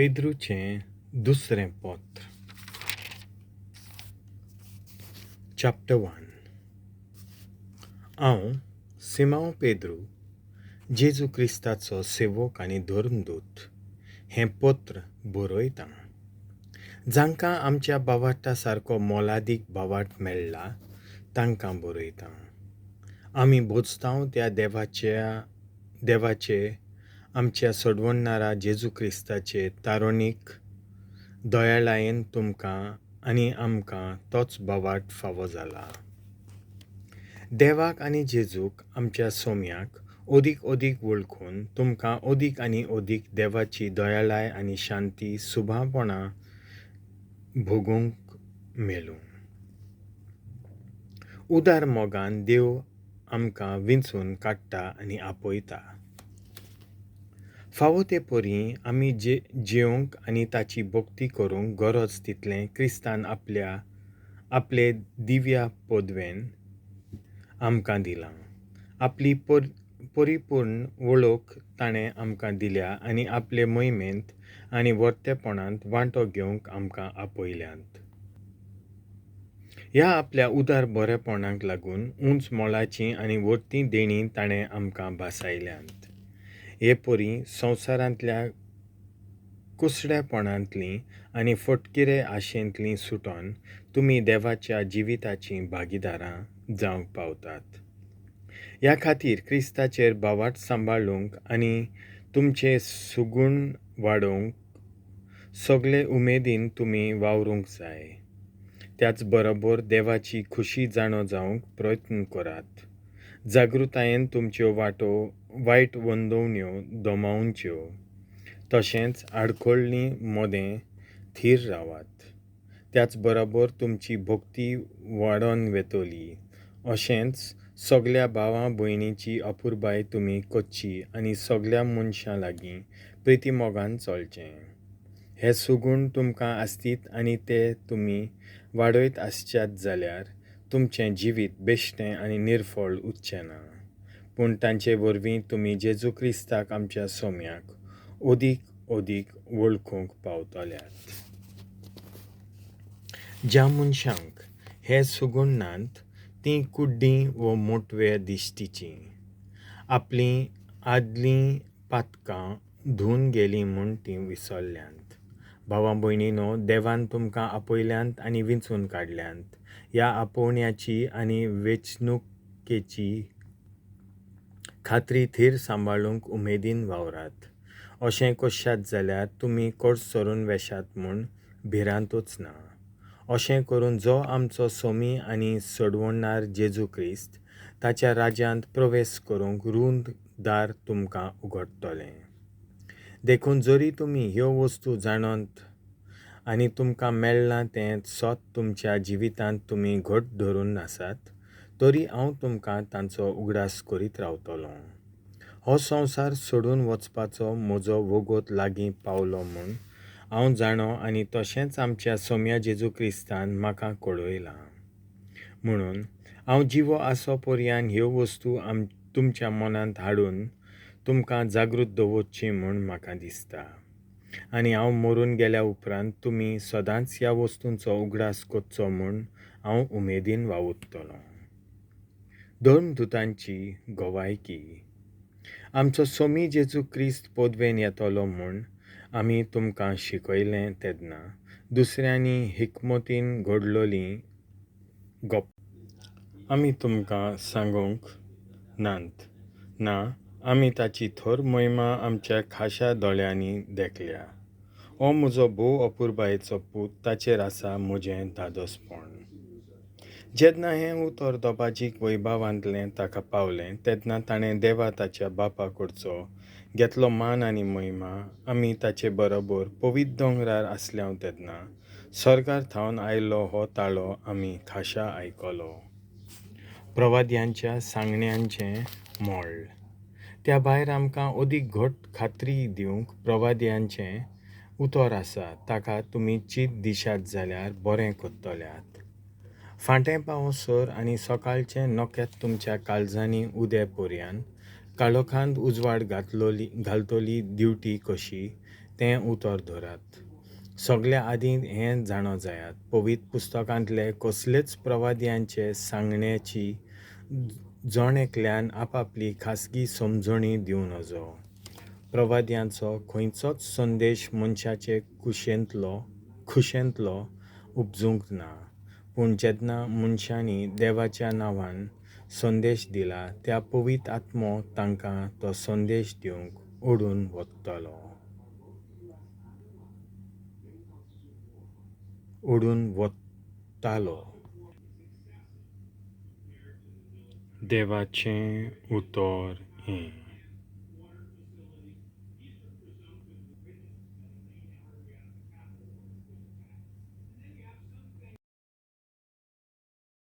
पेद्रूचें दुसरें पत्र, चॅप्टर 1. हांव सिमांव पेद्रू, जेजू क्रिस्ताचो सेवक आनी धर्मदूत, हें पत्र बरयतां. जांकां आमच्या बावाटा सारको मोलादीक बावाट मेळ्ळा तांकां बरयतां. आमी भोजतांव त्या देवाचे आमच्या सोडवणारा जेजू क्रिस्ताचे तारोणीक दयाळायेन तुमकां आनी आमकां तोच बावाट फावो जाला. देवाक आनी जेजूक आमच्या सोम्याक अदीक अदीक वळखून तुमकां अदीक आनी अदीक देवाची दयाळाय आनी शांती सुभापणां भोगूंक मेळूं. उदार मोगान देव आमकां विंचून काडटा आनी आपयता. फावो ते परी आमी जेवंक आनी ताची भक्ती करूंक गरज तितलें क्रिस्तान आपले दिव्या पदवेन आमकां दिलां. आपली परिपूर्ण वळख ताणें आमकां दिल्या आनी आपले मोहिमेंत आनी वर्तेपणांत वांटो घेवंक आमकां आपयल्यांत. ह्या आपल्या उदार बरेपणाक लागून उंच मोलाचीं आनी वर्ती देणीं ताणें आमकां भासायल्यांत. हे परी संवसारांतल्या कुसडेपणांतलीं आनी फटकिरे आशेंतलीं सुटोन तुमी देवाच्या जिविताचीं भागीदारां जावंक पावतात. ह्या खातीर क्रिस्ताचेर बावाट सांबाळूंक आनी तुमचें सुगूण वाडोवंक सगळे उमेदीन तुमी वावरूंक जाय. त्याच बरोबर देवाची खुशी जाणो जावंक प्रयत्न करात. जागृतायेन तुमच्यो वाटो वायट वंदवण्यो दमावच्यो, तशेंच आडखळणी मदें थीर रावात. त्याच बरोबर तुमची भक्ती वाडोन वेतली. अशेंच सगल्या भावा भयणीची अपुरबाय तुमी करची आनी सगल्या मनशां लागीं प्रितीमोगान चलचें. हे सुगूण तुमकां आसतीत आनी ते तुमी वाडयत आसच्यात जाल्यार तुमचें जिवीत बेश्टें आनी निर्फळ उरचें ना, पूण तांचे वरवीं तुमी जेजू क्रिस्ताक आमच्या सोम्याक अदीक अदीक वळखूंक पावतल्यात. ज्या मनशांक हे सुगूण नात तीं कुड्डीं वो मोटवे दिश्टीचीं, आपलीं आदलीं पातकां धुवन गेलीं म्हूण तीं विसरल्यांत. भावा भयणीनो, देवान तुमकां आपयल्यांत आनी विंचून काडल्यांत. ह्या आपोवण्याची आनी वेंचणुकेची खात्री थीर सांबाळूंक उमेदीन वावरात. अशें करशात जाल्यार तुमी कडसरून वेशात म्हूण भिरांतूच ना. अशें करून जो आमचो सोमी आनी सोडवणार जेजू क्रिस्त ताच्या राज्यांत प्रवेश करूंक रूंद दार तुमकां उगडटलें. देखून जरी तुमी ह्यो वस्तू जाणत आनी तुमकां मेळ्ळां तें सत तुमच्या जिवितांत तुमी घट धरून आसात, तरी हांव तुमकां तांचो उगडास करीत रावतलों. हो संवसार सोडून वचपाचो म्हजो वोगोत लागीं पावलो म्हूण हांव जाणो आनी तशेंच आमच्या सोम्या जेजू क्रिस्तान म्हाका कळयलां. म्हणून हांव जिवो आसो पर्यान ह्यो वस्तू तुमच्या मनांत हाडून तुमकां जागृत दवरची म्हूण म्हाका दिसता. आनी हांव मरून गेल्या उपरांत तुमी सदांच ह्या वस्तूंचो उगडास करचो म्हूण हांव उमेदीन वावुरतलों. धर्मदुतांची गवायकी. आमचो सोमी जेजू क्रिस्त पदवेन येतलो म्हूण आमी तुमकां शिकयलें तेन्ना दुसऱ्यांनी हिकमतीन घडलोली गप आमी तुमकां सांगूंक नात. ना, आमी ताची थर मोहिमा आमच्या खाशा दोळ्यांनी देखल्या. हो म्हजो भोव अपुरबायेचो पूत, ताचेर आसा म्हजें धादोसपण. जेन्ना हें उतर दोबाजीक वैभावांतलें ताका पावलें तेन्ना ताणें देवा ताच्या बापा कडचो घेतलो मान आनी मोहिमा. आमी ताचे बरोबर पवित्र दोंगरार आसल्याव तेन्ना स्वर्गार थावन आयलो हो ताळो आमी खाशा आयकलो. प्रवाद्यांच्या सांगण्यांचें मोळ. त्या भायर आमकां अदीक घट खात्री दिवंक प्रवाद्यांचें उतर आसा, ताका तुमी चीत दिशात जाल्यार बरें करतल्यात. फांटें पावसर आनी सकाळचें नकेत तुमच्या काळजांनी उदे पर्यान काळोखांत उजवाड घालतली दिवटी कशी तें उतर धरात. सगल्या आदीं हें जाणो जायात, पवित्र पुस्तकांतले कसलेच प्रवाद्यांचे सांगण्याची जण एकल्यान आपापली खासगी समजणी दिवं नजो. प्रवाद्यांचो खंयचोच संदेश मनशाचे खुशेंतलो उपजूंक ना, पूण जेन्ना मनशांनी देवाच्या नांवान संदेश दिला त्या पवित्र आत्मो तांकां तो संदेश दिवंक ओडून वतलो. ओडून वतालो. देवाचें उतर हें.